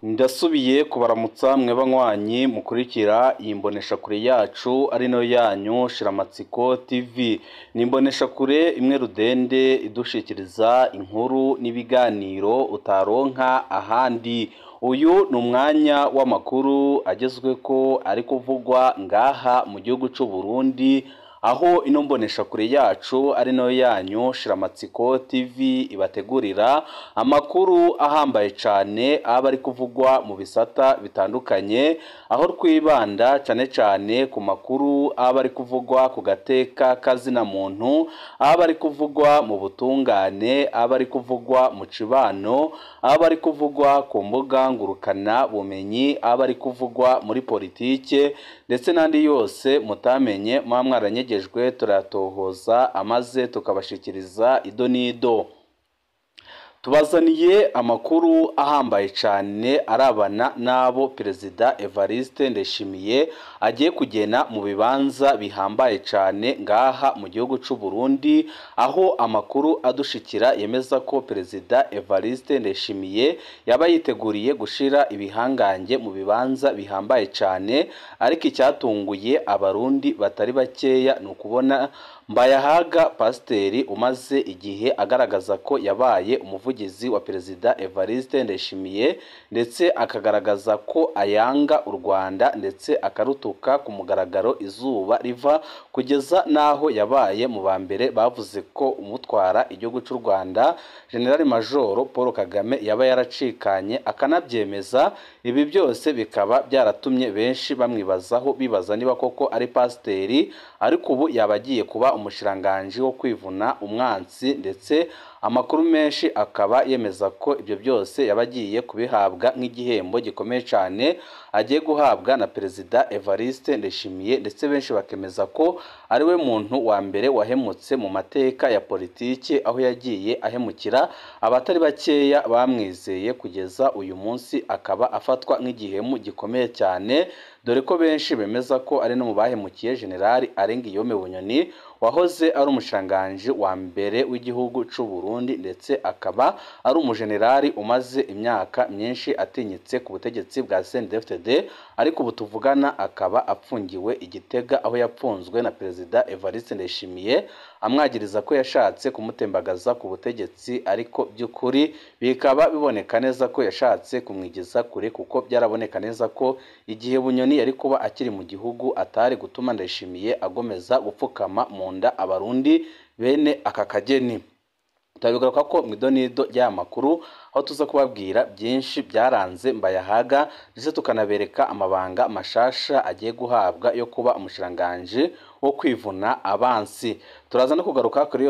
Ndasubiye kubaramutsa mwe banywanyi mukurikira iyi mboneshakure yacu ari nayo yanyu Shiramatsiko TV. Ni imboneshakure imwe rudende idushikiriza inkuru n'ibiganiro utaronka ahandi. Uyu ni umwanya w'amakuru agezweko ari kuvugwa ngaha mu gihugu c'u Burundi, aho ino mboneshakure yacu ari nayo yanyu Shiramatsiko TV ibategurira amakuru ahambaye cane aba ari kuvugwa mu bisata bitandukanye, aho twibanda cane cane ku makuru aba ari kuvugwa ku gateka kazina muntu, aba ari kuvugwa mu butungane, aba ari kuvugwa mu cibano, aba ari kuvugwa ku mbuga ngurukana bumenyi, aba ari kuvugwa muri politike ndetse n'andi yose mutamenye muba mwaranyegejwe, turatohoza amaze tukabashikiriza ido n'ido. Tubazaniye amakuru ahambaye cane arabana n'abo Perezida Evariste Ndayishimiye agiye kugena mu bibanza bihambaye cane ngaha mu gihugu c'u Burundi, aho amakuru adushikira yemeza ko Perezida Evariste Ndayishimiye yaba yiteguriye gushira ibihangange mu bibanza bihambaye cane, ariko icyatunguye abarundi batari bakeya ni ukubona Mbayahaga Pasiteri umaze igihe agaragaza ko yabaye umuvugizi wa Perezida Evariste Ndayishimiye, ndetse akagaragaza ko ayanga u Rwanda ndetse akarutuka ku mugaragaro izuba riva, kugeza n'aho yabaye mu ba mbere bavuze ko umutwara igihugu cy'u Rwanda General Major Paul Kagame yaba yaracikanye akanabyemeza. Ibi byose bikaba byaratumye benshi bamwibazaho, bibaza niba koko ari pasiteri, ariko ubu yaba agiye kuba umushiranganji wo kwivuna umwansi, ndetse amakuru menshi akaba yemeza ko ibyo byose yaba agiye kubihabwa nk'igihembo gikomeye cyane agiye guhabwa na Perezida Evariste Ndayishimiye, ndetse benshi bakemeza ko ari we muntu wa mbere wahemutse mu mateka ya politiki, aho yagiye ahemukira abatari bakeya bamwizeye kugeza uyu munsi akaba afatwa nk'igihemu gikomeye cyane, dore ko benshi bemeza ko ari no mu bahemukiye General Arengiyome Bunyoni wahoze ari umushiranganji wa mbere w'igihugu c'u Burundi, ndetse akaba ari umujenerali umaze imyaka myinshi atinyitse ku butegetsi bwa CNDD-FDD, ariko ubu tuvugana akaba apfungiwe i Gitega, aho yapfunzwe na Perezida Evariste Ndayishimiye amwagiriza ko yashatse kumutembagaza ku butegetsi, ariko by'ukuri bikaba biboneka neza ko yashatse kumwigiza kure, kuko byaraboneka neza ko igihe Bunyoni yari kuba akiri mu gihugu atari gutuma Ndayishimiye agomeza gupfukama mu nda abarundi bene aka kageni. Turabigaruka ko mu idonido ry'aya makuru, aho tuza kubabwira byinshi byaranze Mbayahaga, ndetse tukanabereka amabanga mashasha agiye guhabwa yo kuba umushiranganji wo kwivuna abansi. Turaza no kugaruka kuri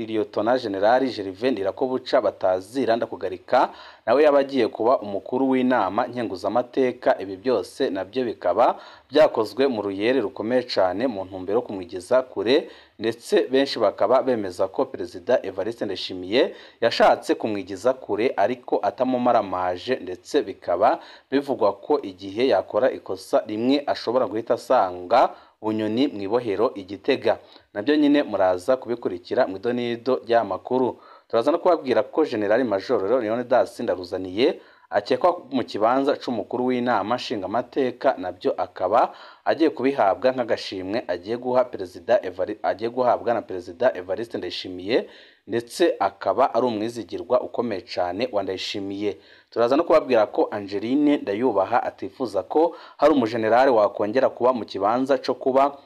Liyotona General Gervais Ndirakobuca batazira ndakugarika, nawe yaba agiye kuba umukuru w'inama nkenguzamateka. Ibi byose nabyo bikaba byakozwe mu ruyere rukomeye cyane mu ntumbero yo kumwigeza kure, ndetse benshi bakaba bemeza ko Perezida Evariste Ndayishimiye yashatse kumwigiza kure ariko atamumaramaje, ndetse bikaba bivugwa ko igihe yakora ikosa rimwe ashobora guhita asanga Bunyoni mu ibohero i Gitega. Nabyo nyine muraza kubikurikira mu idonido ry'amakuru. Turaza no kubabwira ko General Major Leonidas Ndaruzaniye akekwa mu kibanza c'umukuru w'inama nshingamateka, nabyo akaba agiye kubihabwa nk'agashimwe agiye guha Perezida agiye guhabwa na Perezida Evariste Ndayishimiye, ndetse akaba ari umwizigirwa ukomeye cyane wa Ndayishimiye. Turaza no kubabwira ko Angeline Ndayubaha atifuza ko hari umujenerali wakongera kuba mu kibanza cyo kuba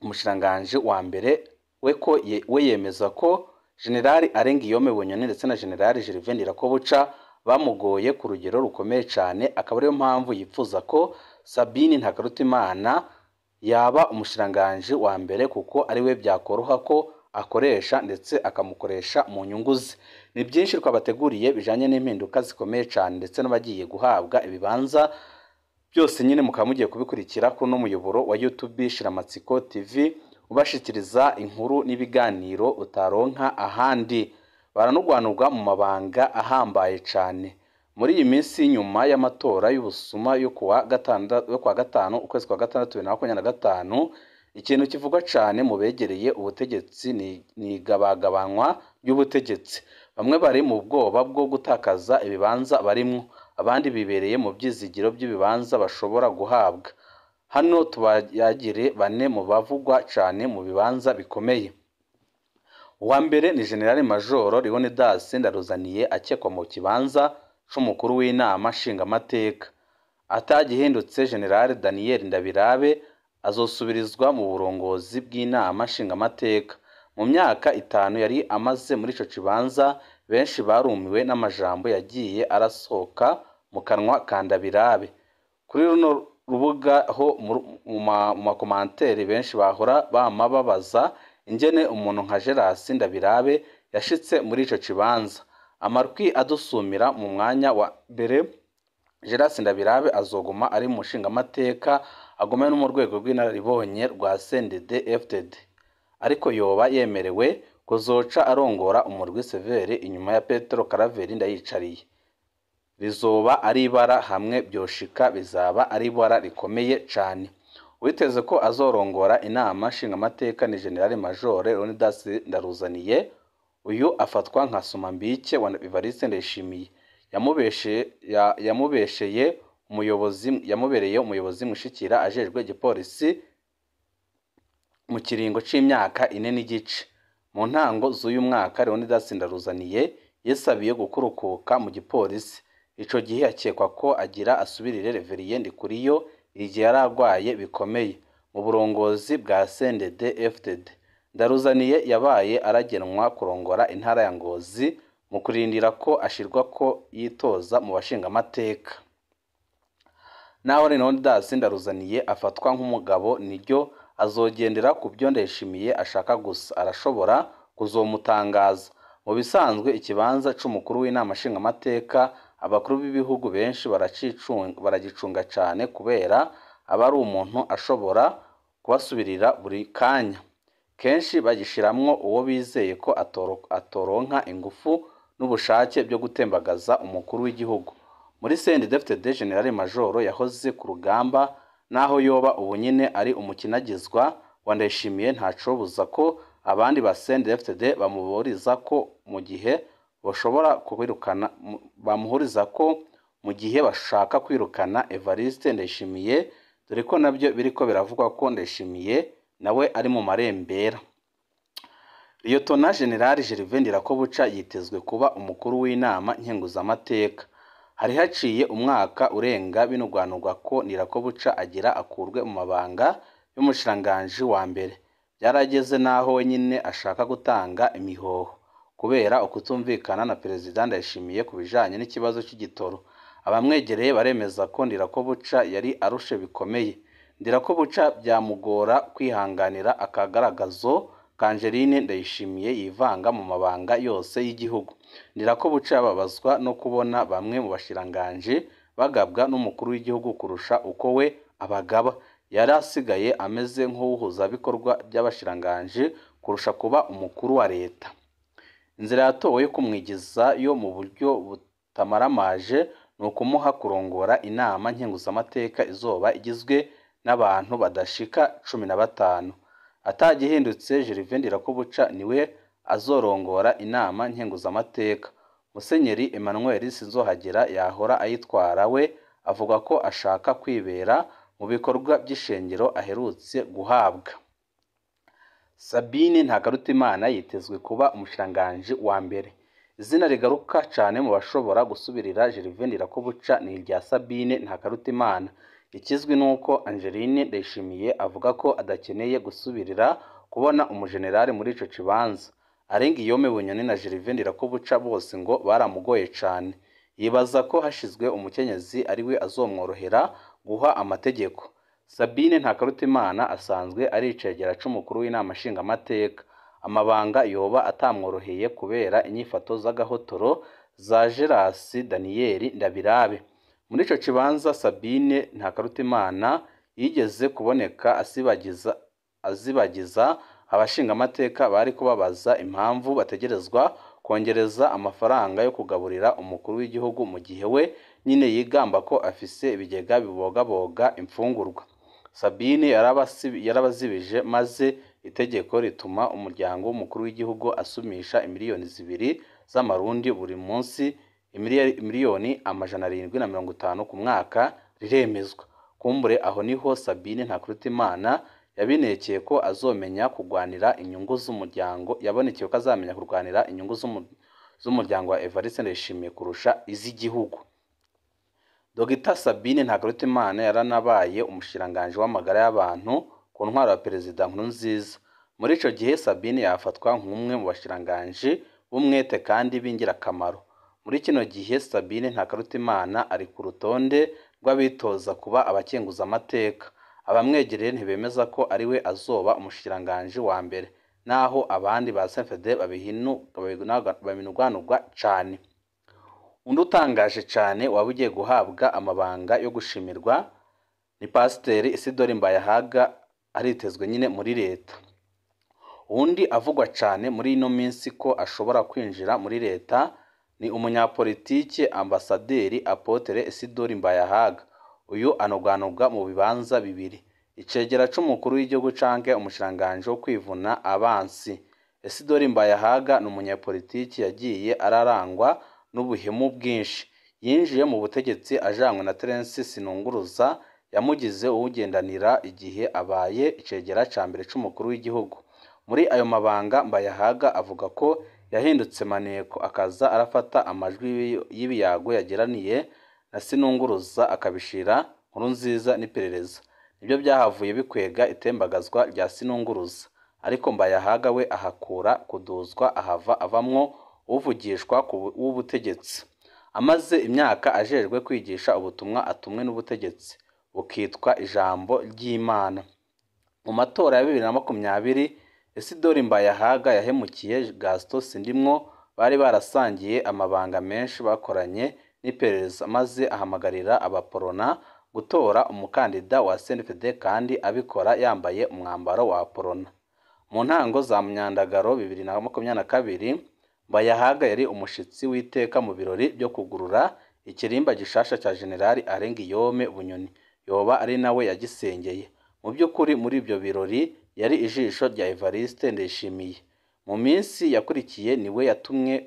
umushiranganji wa mbere we, ko we yemeza ko General Arengiyome Bunyoni ndetse na General Gervais Ndirakobuca bamugoye ku rugero rukomeye cyane, akaba ariyo mpamvu yifuza ko Sabine Ntakarutimana yaba umushiranganji wa mbere, kuko ari we byakoroha ko akoresha ndetse akamukoresha mu nyungu ze. Ni byinshi twabateguriye bijanye n'impinduka zikomeye cyane ndetse n'abagiye guhabwa ibibanza byose, nyine mukaba mugiye kubikurikira kuri no muyoboro wa YouTube Shiramatsiko TV ubashikiriza inkuru n'ibiganiro utaronka ahandi. Baranugwanurwa mu mabanga ahambaye cyane muri iyi minsi nyuma y'amatora y'ubusuma yo kuwa gatanu ukwezi kwa gatandatu 2025. Ikintu kivugwa cyane mu begereye ubutegetsi ni igabagabanywa ry'ubutegetsi. Bamwe bari mu bwoba bwo gutakaza ibibanza barimwo, Abandi bibereye mu vyizigiro vy'ibibanza bashobora guhabwa. Hano tubayagire bane mu bavugwa cane mu bibanza bikomeye. Uwa mbere ni General Major Leonidas Ndaruzaniye, akekwa mu kibanza c'umukuru w'inama nshingamateka. Atagihindutse, General Daniel Ndabirabe azosubirizwa mu burongozi bw'inama nshingamateka. Mu myaka 5 yari amaze muri ico kibanza, benshi barumiwe n'amajambo yagiye arasohoka mu kanwa ka Ndabirabe. Kuri runo rubuga ho mu makomantere benshi bahora bama babaza ingene umuntu nka Gerasi Ndabirabe yashitse muri ico kibanza. Amarwi adusumira mu mwanya wa mbere, Gerasi Ndabirabe azoguma ari mu nshingamateka, agume no mu rwego rw'inararibonye rwa CNDD-FDD, ariko yoba yemerewe kuzoca arongora umurwi Severe inyuma ya Petero Karaveri Ndayicariye. Bizoba ari ibara hamwe byoshika, bizaba ari ibara rikomeye cane. Witeze ko azorongora inama nshingamateka ni General Major Leonidas Ndaruzaniye. Uyu afatwa nka Somambike wa Evariste Ndayishimiye. Yamubesheye umuyobozi, yamubereye umuyobozi mushikira ajejwe igipolisi mu kiringo c'imyaka 4 n'igice. Mu ntango z'uyu mwaka Leonidas Ndaruzaniye yisabiye gukurukuka mu gipolisi. Ico gihe akekwa ko agira asubirire Reverien Ndikuriyo igihe yaragwaye bikomeye mu burongozi bwa CNDD-FDD. Ndaruzaniye yabaye aragenwa kurongora intara ya Ngozi mu kurindira ko ashirwa ko yitoza mu bashingamateka. Naho Leonidas Ndaruzaniye afatwa nk'umugabo, niryo azogendera ku byo Ndayishimiye ashaka gusa, arashobora kuzomutangaza. Mu bisanzwe ikibanza c'umukuru w'inama nshingamateka abakuru b'ibihugu benshi baragicunga cane, kubera aba ari umuntu ashobora kubasubirira buri kanya. Kenshi bagishiramwo uwo bizeye ko atoronka ingufu n'ubushake byo gutembagaza umukuru w'igihugu. Muri CNDD-FDD General Major yahoze ku rugamba, naho yoba ubu nyine ari umukinagizwa wa Ndayishimiye, ntacobuza ko abandi ba CNDD-FDD bamuhuriza ko mu gihe bashobora kwirukana, bamuhuriza ko mu gihe bashaka kwirukana Evariste Ndayishimiye, dore ko nabyo biriko biravugwa ko Ndayishimiye nawe ari mu marembera. Liyotona General Gervais Ndirakobuca yitezwe kuba umukuru w'inama nkenguzamateka. Hari haciye umwaka urenga binugwanugwa ko Ndirakobuca agira akurwe mu mabanga y'umushikiranganji wa mbere. Byarageze naho wenyine ashaka gutanga imihoho kubera ukutumvikana na Perezida Ndayishimiye ku bijanye n'ikibazo c'igitoro. Abamwegereye baremeza ko Ndirakobuca yari arushe bikomeye. Ndirakobuca byamugora kwihanganira akagaragazo Angeline Ndayishimiye yivanga mu mabanga yose y'igihugu. Ndirakobuca yababazwa no kubona bamwe mu bashikiranganji bagabwa n'umukuru w'igihugu kurusha uko we abagaba. Yari asigaye ameze nk'uwuhuzabikorwa by'abashikiranganji kurusha kuba umukuru wa leta. Inzira yatowe yo kumwigiza yo mu buryo butamaramaje ni ukumuha kurongora inama nkenguzamateka izoba igizwe n'abantu badashika 15. Atagihindutse, Gervais Ndirakobuca niwe azorongora inama nkenguzamateka. Musenyeri Emmanuel Sinzohagera yahora ayitwara, we avuga ko ashaka kwibera mu bikorwa by'ishengero aherutse guhabwa. Sabine Ntakarutimana yitezwe kuba umushikiranganji wa mbere. Izina rigaruka cane mu bashobora gusubirira Gervais Ndirakobuca ni irya Sabine Ntakarutimana. Ikizwi nuko Angeline Ndayishimiye avuga ko adakeneye gusubirira kubona umujenerali muri ico kibanza. Arenga Bunyoni na Gervais Ndirakobuca bose ngo baramugoye cane. Yibaza ko hashizwe umukenyezi ariwe azomworohera guha amategeko. Sabine Ntakarutimana asanzwe ari icegera c'umukuru w'inama nshingamateka. Amabanga yoba atamworoheye kubera inyifato z'agahotoro za Gerasi Daniel Ndabirabe. Muri ico kibanza Sabine Ntakarutimana yigeze kuboneka azibagiza abashingamateka bari kubabaza impamvu bategerezwa kongereza amafaranga yo kugaburira umukuru w'igihugu mu gihe we nyine yigamba ko afise ibigega bibogaboga imfungurwa. Sabine yarabazibije maze itegeko rituma umuryango w'umukuru w'igihugu asumisha imiliyoni 2 z'amarundi buri munsi. miliyoni 750 ku mwaka riremezwa. Kumbure aho niho Sabine Ntakirutimana yabinekeye ko azomenya kurwanira inyungu z'umuryango, yabonekeye ko azamenya kurwanira inyungu z'umuryango wa Evariste Ndayishimiye kurusha iz'igihugu. Dr Sabine Ntakirutimana yaranabaye umushikiranganji w'amagara y'abantu ku ntwaro ya Perezida Nkurunziza. Muri ico gihe Sabine yafatwa nk'umwe mu bashikiranganji b'umwete kandi b'ingirakamaro. Muri kino gihe Sabine Ntakirutimana ari ku rutonde rw'abitoza kuba abakenguzamateka. Abamwegereye ntibemeza ko ariwe azoba umushikiranganji wa mbere, naho abandi ba CNDD babinugwanugwa cane. Undi utangaje cane waba ugiye guhabwa amabanga yo gushimirwa ni Pasiteri Isidore Mbayahaga, aritezwe nyine muri leta. Uwundi avugwa cane muri ino minsi ko ashobora kwinjira muri leta ni umunyapolitike Ambasaderi Apotre Isidore Mbayahaga. Uyu anugwanugwa mu bibanza bibiri, icegera c'umukuru w'igihugu canke umushikiranganji wo kwivuna abansi. Isidore Mbayahaga ni umunyapolitiki yagiye ararangwa n'ubuhemu bwinshi. Yinjiye mu butegetsi ajanywe na Terence Sinunguruza, yamugize uwugendanira igihe abaye icegera ca mbere c'umukuru w'igihugu. Muri ayo mabanga Mbayahaga avuga ko yahindutse maneko, akaza arafata amajwi y'ibiyago yagiraniye na Sinunguruza akabishira Nkurunziza n'iperereza. Nibyo byahavuye bikwega itembagazwa rya Sinunguruza, ariko Mbayahaga we ahakura kuduzwa, ahava avamwo uvugishwa w'ubutegetsi. Amaze imyaka ajejwe kwigisha ubutumwa atumwe n'ubutegetsi bukitwa ijambo ry'Imana. Mu matora ya 2020 Isidore Mbayahaga yahemukiye Gaston Sindimwo bari barasangiye amabanga menshi bakoranye n'iperereza, maze ahamagarira abaporona gutora umukandida wa CNDD kandi abikora yambaye umwambaro wa porona. Mu ntango za Myandagaro 2022 Mbayahaga yari umushitsi w'iteka mu birori byo kugurura ikirimba gishasha cya General Arengiyome Bunyoni, yoba ari nawe yagisengeye. Mu by'ukuri muri ibyo birori yari ijisho rya Evariste Ndayishimiye. Mu minsi yakurikiye niwe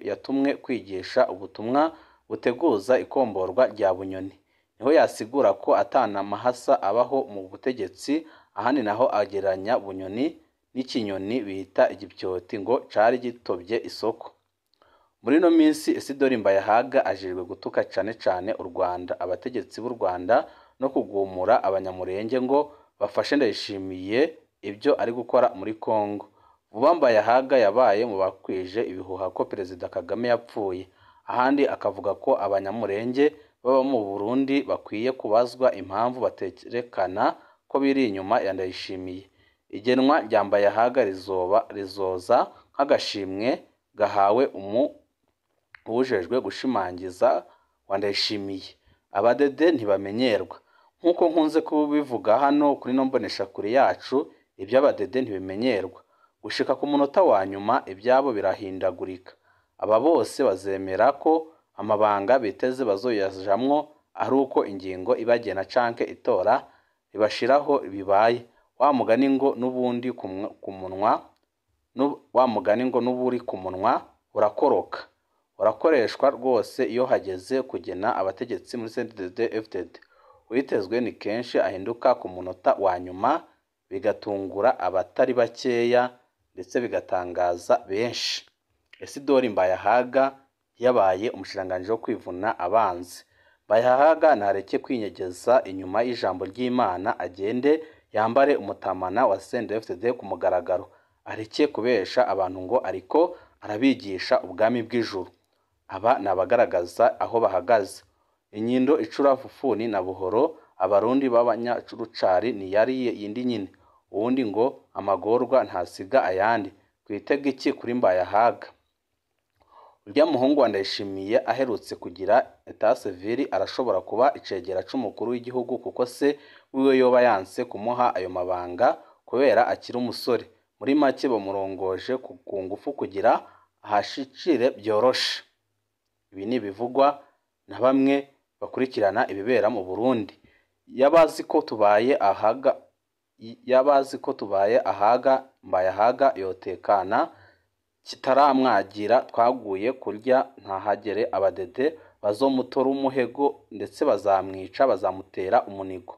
yatumwe kwigisha ubutumwa buteguza ikomborwa rya Bunyoni. Niho yasigura ko atana mahasa abaho mu butegetsi, ahandi naho agereranya Bunyoni n'ikinyoni bita igipyoti ngo cari gitobye isoko. Muri ino minsi Isidore Mbayahaga ajejwe gutuka cane cane u Rwanda, abategetsi b'u Rwanda no kugumura abanyamurenge ngo bafashe Ndayishimiye ibyo ari gukora muri Kongo. Vuba Mbayahaga yabaye mu bakwije ibihuha ko Perezida Kagame yapfuye, ahandi akavuga ko abanyamurenge baba mu Burundi bakwiye kubazwa impamvu baterekana ko biri inyuma ya Ndayishimiye. Igenwa rya Mbayahaga rizoza nk'agashimwe gahawe uwujejwe gushimangiza wa Ndayishimiye. Abadede ntibamenyerwa. Nk'uko nkunze kubivuga hano kuri no mboneshakure yacu, iby'abadede ntibimenyerwa. Gushika ku munota wa nyuma ibyabo birahindagurika. Aba bose bazemera ko amabanga biteze bazoyajamwo ari uko ingingo ibagena canke itora ribashiraho bibaye. Wa mugani ngo n'ubundi ku munwa, wa mugani ngo n'uburi ku munwa urakoroka. Urakoreshwa rwose iyo hageze kugena abategetsi muri CNDD-FDD. Uwitezwe ni kenshi ahinduka ku munota wa nyuma, bigatungura abatari bakeya ndetse bigatangaza benshi. Isidore Mbayahaga yabaye umushikiranganji wo kwivuna abanzi. Mbayahaga ntareke kwinyegeza inyuma y'ijambo ry'Imana, agende yambare umutamana wa CNDD-FDD ku mugaragaro, areke kubesha abantu ngo ariko arabigisha ubwami bw'ijuru. Aba ni abagaragaza aho bahagaze. Inyindo icura fufuni na buhoro, abarundi b'abanyarucari ntiyari yindi nyine. Uwundi ngo amagorwa ntasiga ayandi. Twitege iki kuri Mbayahaga? Urya muhungu wa Ndayishimiye aherutse kugira etat civil arashobora kuba icegera c'umukuru w'igihugu, kuko se wiwe yoba yanse kumuha ayo mabanga kubera akiri umusore. Muri make bamurongoje ku ngufu kugira ahashikire byoroshe. Ibi ni ibivugwa na bamwe bakurikirana ibibera mu Burundi. Yabazi ko tubaye ahaga Mbayahaga yotekana kitaramwagira twaguye kurya ntahagere abadede Bazomutora umuhego ndetse bazamwica, bazamutera umunigo.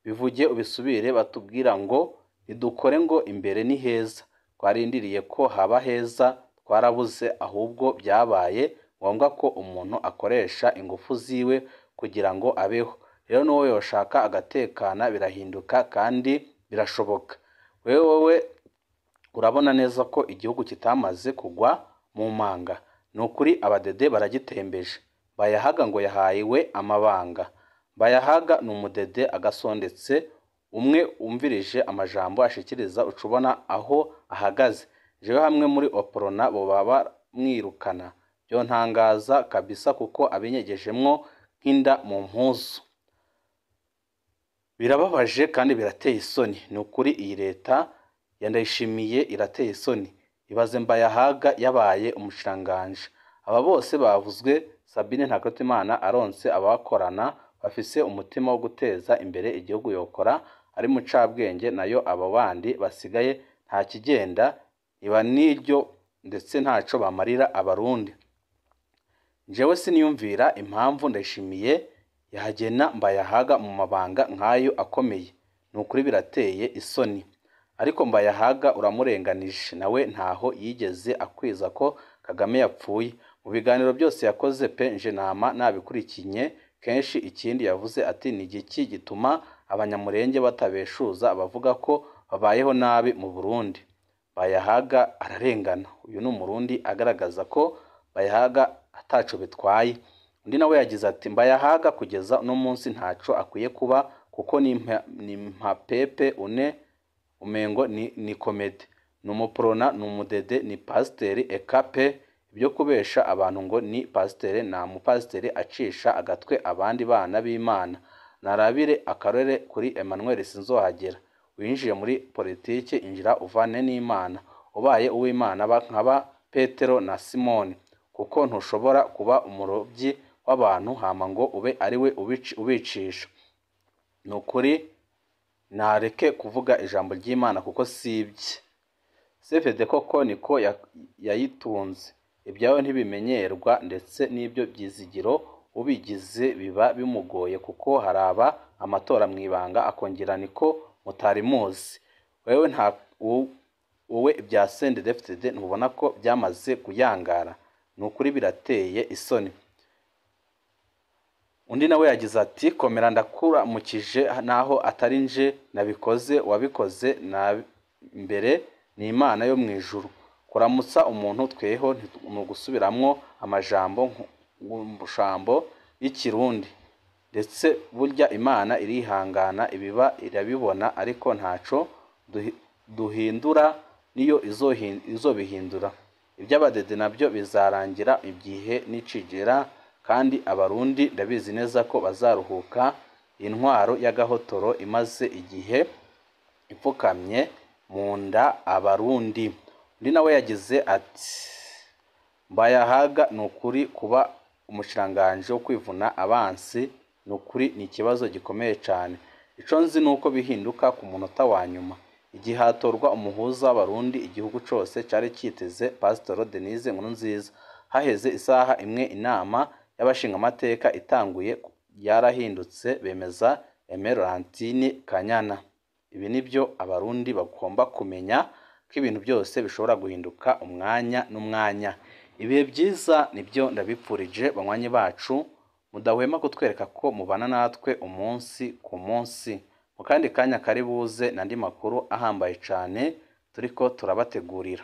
Bivuge ubisubire, batubwira ngo nidukore ngo imbere ni heza. Twarindiriye ko haba heza twarabuze, ahubwo byabaye ngombwa ko umuntu akoresha ingufu ziwe kugira ngo abeho. Rero n'uwo yoshaka agatekana birahinduka kandi birashoboka. Wewe urabona neza ko igihugu kitamaze kugwa mu manga. Ni ukuri abadede baragitembeje. Bayahaga ngo yahawe amabanga. Bayahaga ni umudede agasondetse, umwe wumvirije amajambo ashikiriza uca ubona aho ahagaze. Jewe hamwe muri Oprona boba bamwirukana, byontangaza kabisa kuko abinyegejemwo nk'inda mu mpuzu. Birababaje kandi birateye isoni. Ni ukuri iyi leta ya Ndayishimiye irateye isoni. Ibaze Mbayahaga yabaye umushikiranganji. Aba bose bavuzwe, Sabine Ntakirutimana aronse abakorana bafise umutima wo guteza imbere igihugu yokora ari mucabwenge, nayo abo bandi basigaye nta kigenda iba n'iryo ndetse ntaco bamarira Abarundi. Jewe siniyumvira impamvu Ndayishimiye yagena Mbayahaga mu mabanga nk'ayo akomeye. Ni ukuri birateye isoni. Ariko Mbayahaga uramurenganije, nawe ntaho yigeze akwiza ko Kagame yapfuye. Mu biganiro byose yakoze pe nje nama nabikurikinye kenshi. Ikindi yavuze ati ni igiki gituma Abanyamurenge batabeshuza abavuga ko babayeho nabi mu Burundi. Bayahaga ararengana. Uyu ni Umurundi agaragaza ko Bayahaga ataco bitwaye. Undi nawe yagize ati Mbayahaga kugeza uno munsi ntaco akwiye kuba kuko ni mpapepe une umengo ni komede, ni umuprona, ni umudede, ni pasiteri eka pe. Ibyo kubesha abantu ngo ni pasiteri, nta mupasiteri acisha agatwe abandi bana b'Imana. Narabire akarore kuri Emmanuel Sinzohagera winjiye muri politiki, injira uvane n'Imana, ubaye uw'Imana nkaba Petero na Simoni, kuko ntushobora kuba umurobyi w'abantu hama ngo ube ari we ubicisha. Ni ukuri nareke kuvuga ijambo ry'Imana kuko si ibye. CFD koko niko yayitunze, ibyawe ntibimenyerwa ndetse n'ibyo byizigiro ubigize biba bimugoye kuko haraba amatora mu ibanga akongera niko mutari muzi. Wewe nta wowe ibya CNDD-FDD ntubona ko byamaze kuyangara. Ni ukuri birateye isoni. Undi nawe yagize ati komera ndakuramukije naho atari nje nabikoze, wabikoze na mbere ni Imana yo mu ijuru. Kuramutsa umuntu tweho ni ugusubiramwo amajambo ngushambo y'ikirundi, ndetse burya Imana irihangana ibiba irabibona, ariko ntaco duhindura niyo izobihindura. Iby'abadede nabyo bizarangira igihe nicigera, kandi Abarundi ndabizi neza ko bazaruhuka intwaro y'agahotoro imaze igihe ipfukamye mu nda Abarundi. Undi nawe yagize ati Mbayahaga ni ukuri kuba umushikiranganji wo kwivuna abansi ni ukuri ni ikibazo gikomeye cyane. Ico nzi ni uko bihinduka ku munota wa nyuma. Igihe hatorwa umuhuza w'Abarundi igihugu cose cari kiteze Pasitoro Denise Nkurunziza. Haheze isaha imwe inama y'abashingamateka itanguye yarahindutse bemeza Aimé Laurentine Kanyana. Ibi nibyo Abarundi bagomba kumenya, ko ibintu byose bishobora guhinduka umwanya n'umwanya. Ibihe byiza nibyo ndabipfurije banywanyi bacu, mudahwema kutwereka ko mubana natwe umunsi ku munsi. Mu kandi kanya kari buze n'andi makuru ahambaye cyane turiko turabategurira.